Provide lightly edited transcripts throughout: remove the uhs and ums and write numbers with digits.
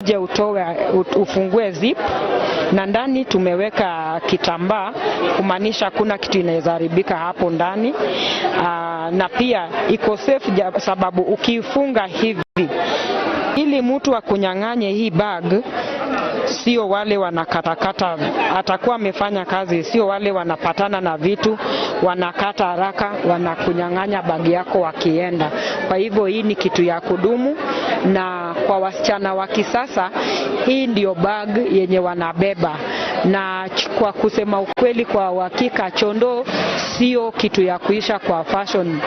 Ukuje utoe, ufungue zip, na ndani tumeweka kitambaa kumaanisha kuna kitu inaweza haribika hapo ndani. Na pia iko safe sababu ukifunga hivi, ili mtu akunyang'anye hii bag, sio wale wanakatakata, atakuwa amefanya kazi, sio wale wanapatana na vitu wanakata haraka, wanakunyang'anya bag yako wakienda. Kwa hivyo hii ni kitu ya kudumu, na kwa wasichana wa kisasa hii ndio bag yenye wanabeba. Na kwa kusema ukweli, kwa uhakika, chondo sio kitu ya kuisha kwa fashion.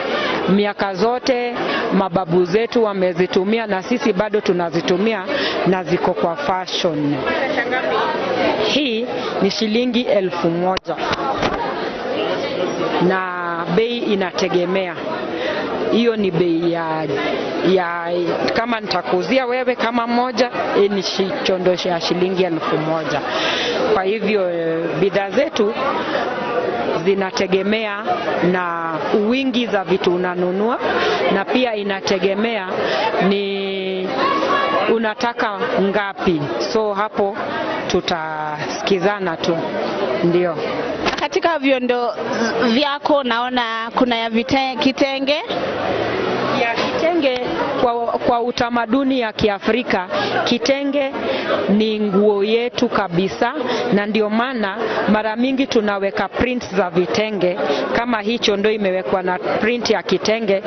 Miaka zote mababu zetu wamezitumia na sisi bado tunazitumia na ziko kwa fashion. Hii ni shilingi 1000 na bei inategemea. Hiyo ni bei ya kama nitakuuzia wewe kama moja, hii ni chondo ya shilingi 1000. Kwa hivyo bidhaa zetu zinategemea na wingi za vitu unanunua, na pia inategemea ni unataka ngapi. So hapo tutasikizana tu, ndio. Katika vyondo vyako naona kuna ya kitenge. Ya kitenge kwa utamaduni ya Kiafrika, kitenge ni nguo yetu kabisa, na ndio maana mara mingi tunaweka prints za vitenge. Kama hicho ndio imewekwa na print ya kitenge,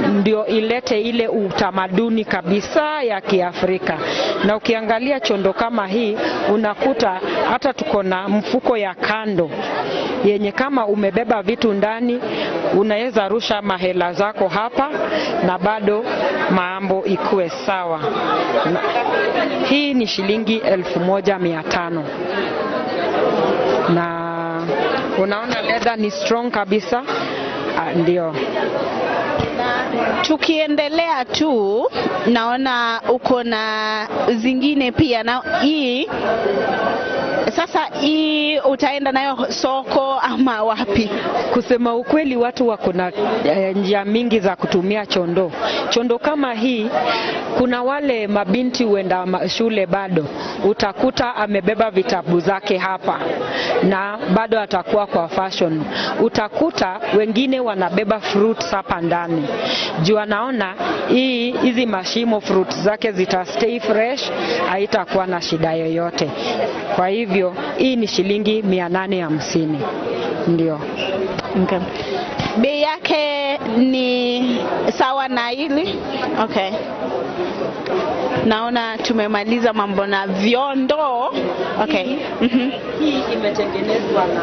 ndio ilete ile utamaduni kabisa ya Kiafrika. Na ukiangalia chondo kama hii, unakuta hata tuko na mfuko ya kando yenye kama umebeba vitu ndani, unaweza rusha mahela zako hapa na bado mambo ikuwe sawa. Hii ni shilingi 1500. Na unaona leather ni strong kabisa. Ndio. Tukiendelea tu, naona uko na zingine pia, na hii sasa, hii utaenda nayo soko ama wapi? Kusema ukweli, watu wako na njia mingi za kutumia chondo. Chondo kama hii, kuna wale mabinti huenda shule bado, utakuta amebeba vitabu zake hapa na bado atakuwa kwa fashion. Utakuta wengine wanabeba fruits hapa ndani, juu anaona hii hizi mashimo fruits zake zita stay fresh, haitakuwa na shida yoyote. Kwa hivyo hii ni shilingi 850, ndio. Okay. Bei yake ni sawa na hili? Okay. Naona tumemaliza mambo na vyondo. Okay. Hii imetengenezwa na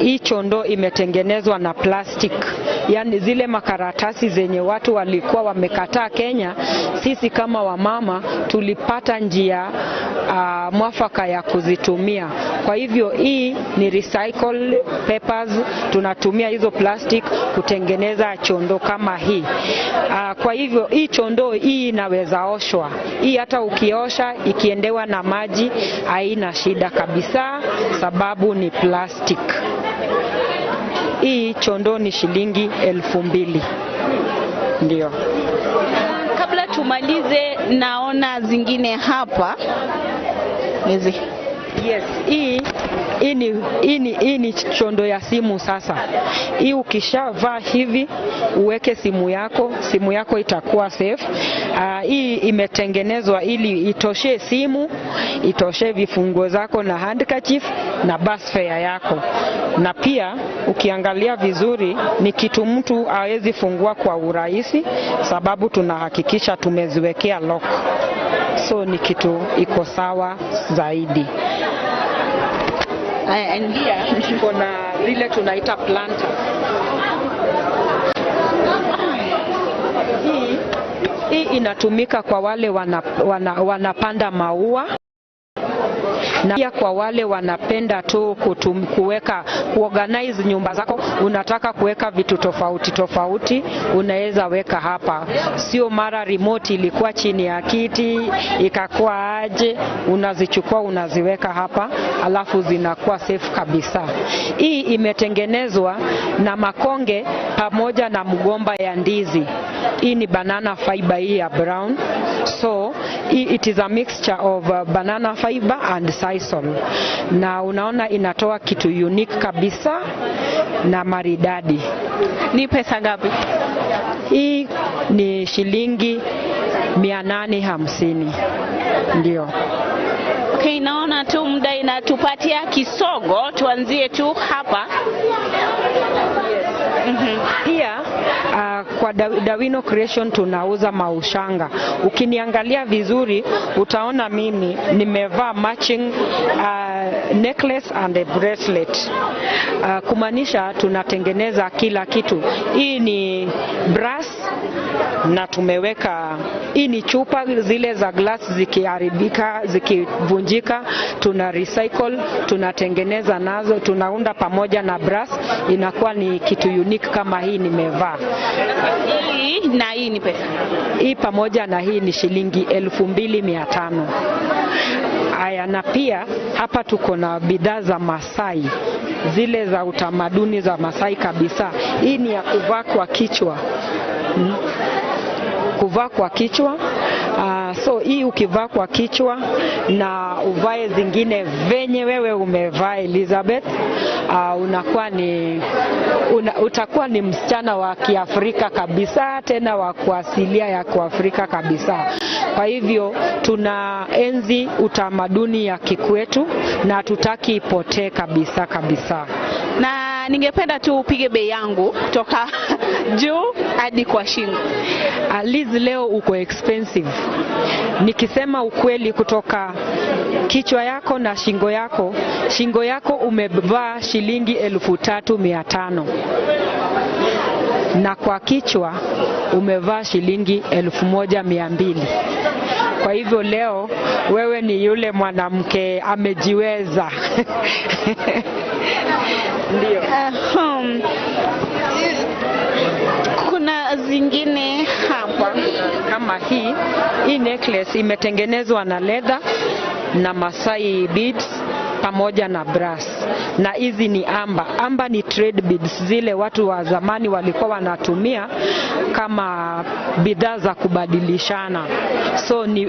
hii chondo imetengenezwa na plastic, yaani zile makaratasi zenye watu walikuwa wamekataa Kenya, sisi kama wamama tulipata njia mwafaka ya kuzitumia. Kwa hivyo hii ni recycle papers, tunatumia hizo plastic kutengeneza chondo kama hii. Kwa hivyo hii chondo hii inaweza oshwa. Hii hata ukiosha ikiendewa na maji haina shida kabisa, sababu ni plastic. Hii chondo ni shilingi 2000. Ndio. Kabla tumalize, naona zingine hapa. Hizi. Yes, hii ni chondo ya simu sasa. Hii ukishavaa hivi uweke simu yako, simu yako itakuwa safe. Hii imetengenezwa ili itoshe simu, itoshe vifunguo zako na handkerchief na bus fare yako. Na pia ukiangalia vizuri ni kitu mtu hawezi fungua kwa urahisi, sababu tunahakikisha tumeziwekea lock. So ni kitu iko sawa zaidi. Pia Kuna zile tunaita planter. Hii inatumika kwa wale wanapanda maua. Na pia kwa wale wanapenda tu kuweka kuorganize nyumba zako, unataka kuweka vitu tofauti tofauti, unaweza weka hapa. Sio mara remote ilikuwa chini ya kiti ikakuwa aje, unazichukua unaziweka hapa, alafu zinakuwa safe kabisa. Hii imetengenezwa na makonge pamoja na mgomba ya ndizi. Hii ni banana fiber hii ya brown. So it is a mixture of banana fiber and sisal. Na unaona inatoa kitu unique kabisa na maridadi. Ni pesa ngapi? Hii ni shilingi 850. Ndio. Okay, naona tu muda inatupatia kisogo, tuanzie tu hapa. Pia kwa Dawino Creation tunauza maushanga. Ukiniangalia vizuri utaona mimi nimevaa matching necklace and a bracelet. Kumaanisha tunatengeneza kila kitu. Hii ni brass na tumeweka, hii ni chupa zile za glass zikiharibika, zikivunjika, tuna recycle, tunatengeneza nazo, tunaunda pamoja na brass, inakuwa ni kitu unique kama hii nimevaa. Hii na hii ni pesa. Hii pamoja na hii ni shilingi 2500. Aya, na pia hapa tuko na bidhaa za Masai, zile za utamaduni za Masai kabisa. Hii ni ya kuvaa kwa kichwa. Kuvaa kwa kichwa. So hii ukivaa kwa kichwa na uvae zingine venye wewe umevaa Elizabeth, unakuwa ni utakuwa ni msichana wa Kiafrika kabisa, tena wa kuasilia ya Kiafrika kabisa. Kwa hivyo tunaenzi utamaduni ya kikwetu na hatutaki ipotee kabisa kabisa. Na ningependa tu upige bei yangu kutoka juu hadi kwa shingo. Liz, leo uko expensive. Nikisema ukweli, kutoka kichwa yako na shingo yako, shingo yako umevaa shilingi 3500. Na kwa kichwa umevaa shilingi 1200. Kwa hivyo leo wewe ni yule mwanamke amejiweza. Ndio. Kuna zingine hapa kama hii. Hii necklace imetengenezwa na leather na Masai beads pamoja na brass. Na hizi ni amba. Amba ni trade beads, zile watu wa zamani walikuwa wanatumia kama bidhaa za kubadilishana. So ni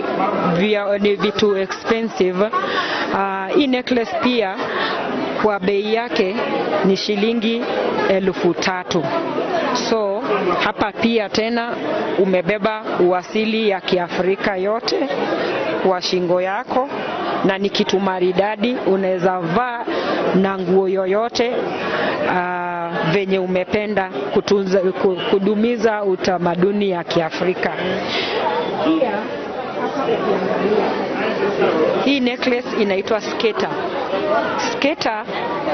vitu expensive. Hii necklace pia kwa bei yake ni shilingi 3000. So hapa pia tena umebeba uasili ya Kiafrika yote kwa shingo yako, na ni kitu maridadi, unaweza vaa na nguo yoyote venye umependa kutunza, kudumiza utamaduni ya Kiafrika. Pia hii necklace inaitwa skater. Skater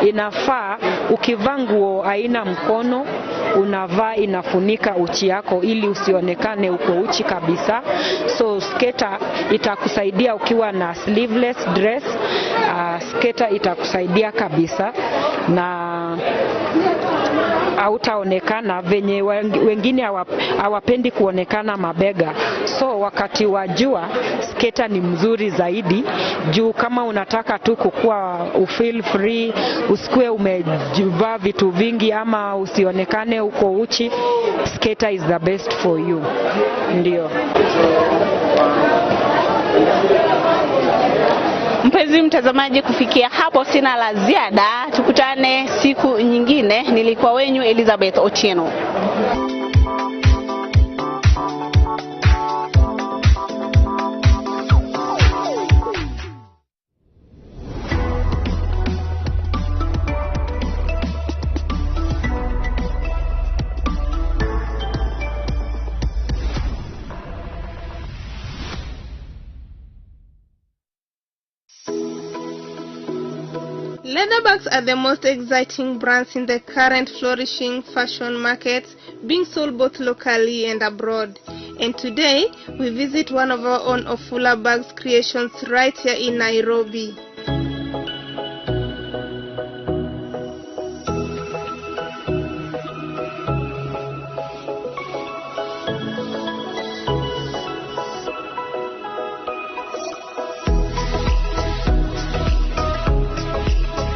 inafaa ukivaa nguo haina mkono, unavaa inafunika uchi yako ili usionekane uko uchi kabisa. So skater itakusaidia ukiwa na sleeveless dress. Skater itakusaidia kabisa na hautaonekana venye wengine hawapendi kuonekana mabega. So wakati wa jua skater ni mzuri zaidi, juu kama unataka tu kukua ufeel free, usikue umejivaa vitu vingi ama usionekane uko uchi, skater is the best for you. Ndio. Mpenzi mtazamaji, kufikia hapo sina la ziada. Tukutane siku nyingine. Nilikuwa wenyu Elizabeth Otieno. Leather bags are the most exciting brands in the current flourishing fashion markets, being sold both locally and abroad. And today, we visit one of our own Ofula Bags creations right here in Nairobi.